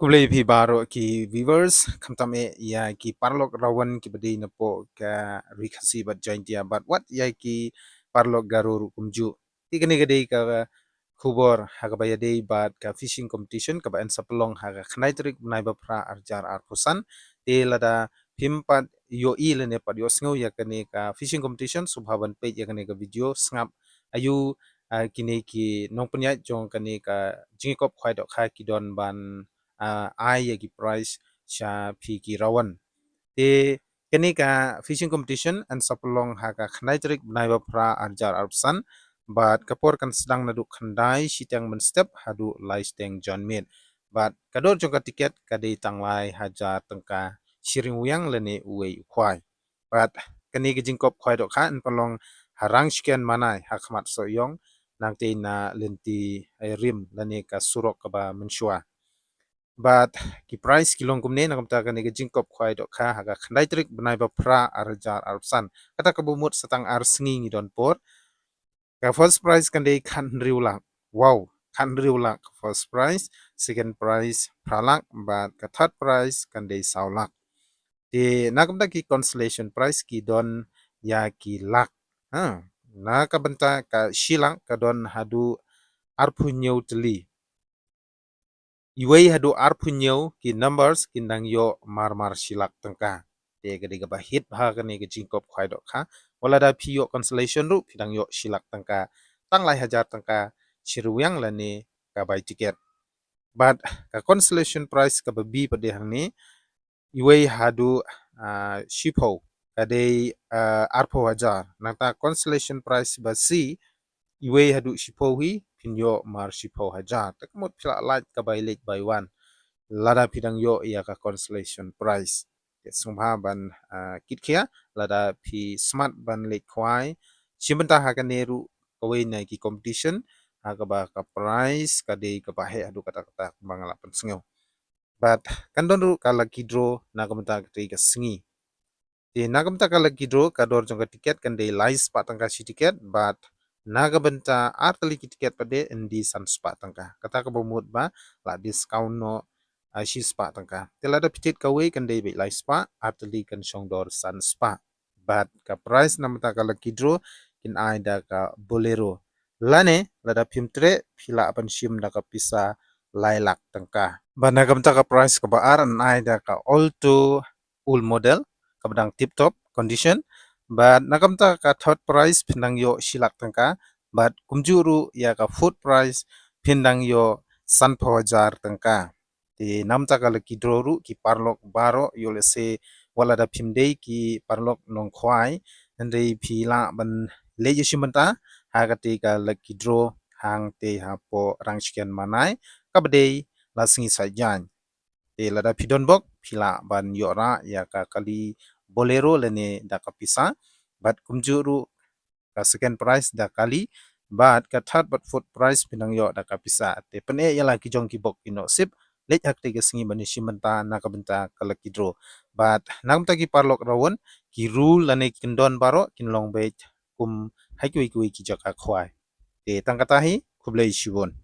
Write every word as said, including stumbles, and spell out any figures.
Khublei phi baroh ki viewers, khamtam eh ïa ki paralok Rawan kiba dei napoh ka Ri Khasi bad Jaintia bad wat ïa ki paralok Garo ruh kumjuh. Te kane ka dei ka khubor ha kaba ïadei bad ka fishing competition kaba yn sa pynlong ha ka khyndai tarik bnai ba phra arhajar arphew san. Te lada phim pat ïohi lane pat ïohsngew ïa kane ka fishing competition, sngewbha ban peit ïa kane ka video, sngap aïu, ah, kine ki nongpynïaid jong kane ka jingïakop khwai dohkha ki don ban, ah, ai ïa ki prize sha phi ki Rawan. Te kane ka fishing competition yn sa pynlong ha ka khyndai tarik bnai ba phra arhajar arphew san bad ka por kan sdang naduh khyndai shiteng mynstep haduh lai shiteng janmiet. Bad ka dor jong ka tiket ka dei tang lai hajar tyngka shi ryngwiang lane uwei u khwai. Bad kane ka jingïakop khwai dohkha yn pynlong ha Rangshken Manai ha khmat Sohiong, nangtei na lynti, eh, rim lane ka surok kaba mynshuwa. Bad ki prize ki long kumne na ka bynta kane ka jingïakop khwai dohkha ha ka khyndai tarik bnai ba phra arhajar arphew san. Kata kaba mut sa tang ar sngi ngi don por. Ka first prize kan dei khathynriew lak. Wow, khathynriew lak ka first prize, second prize phra lak bad ka third prize kan dei saw lak. Te na ka bynta ki consolation prize ki don ïa ki lak. Ha, na ka bynta ka shi lak ka don haduh arphew hynñiew tylli. Iwei haduh arphew hynñiew ki numbers kin dang ïoh mar mar shi lak tyngka. Te ka dei kaba hit bha kane ka jingïakop khwai dohkha. Wat lada phi ïoh consolation ruh phi dang ïoh shi lak tyngka. Tang lai hajar tyngka shi ryngwiang lane ka bai tiket. Bad ka consolation prize kaba B pat dei hangne, iwei haduh, ah, shiphew ka dei, ah, arphew hajar. Nangta consolation prize ba C, iwei haduh shiphew hi phin ïoh mar shiphew hajar. Te ka mut phi lah lait ka bai leit bai wan lada phi dang ïoh ïa ka consolation prize. Te sngewbha ban, ah, kit khia lada phi smat ban leit khwai shim bynta ha kane ruh kawei na ki competition ha kaba ka prize ka dei kaba heh haduh katta katta kumba nga lah pynsngew. Bad kan don ruh ka lucky draw na ka bynta katei ka sngi. Te na ka bynta ka lucky draw ka dor jong ka tiket kan dei lai spah tyngka shi tiket bad na ka bynta ar tylli ki tiket pat de yn dei san spah tyngka. Kata kaba mut ba la discount noh, ah, shi spah tyngka. Te lada phi thied kawei kan dei beit lai spah, ar tylli kan shong dor san spah. Bad ka prize na ka bynta ka lucky draw kin ai da ka Bolero. Lane lada phim treh phi lah ban shim da ka pisa lai lak tyngka. Bad na ka bynta ka prize kaba ar yn ai da ka Alto old model kaba dang tip top condition. Bad na ka bynta ka third prize phin dang ïoh shi lak tyngka. Bad kumjuh ruh ïa ka fourth prize phin dang ïoh sanphew hajar tyngka. Te na ka bynta ka lucky draw ruh ki paralok baroh, ïoh lehse wat lada phim dei ki paralok nongkhwai, hynrei phi lah ban leit ïashim bynta ha katei ka lucky draw hangtei hapoh Rangshken Manai kaba dei la sngi Saitjaiñ. Te lada phi don bok phi lah ban ïoh rah ïa ka kali Bolero lane da ka pisa. Bad kumjuh ruh ka second prize da kali bad ka third bad fourth prize phin dang ïoh da ka pisa. Te pyneh ïa la ki jong ki bok ki nusip, leit ha katei ka sngi ban ïashim bynta na ka bynta ka lucky draw. Bad na ka bynta ki paralok Rawan, ki rule lane ki kyndon baroh kin long beit kum ha kiwei kiwei ki jaka khwai. Te tang kata hi, khublei shibun.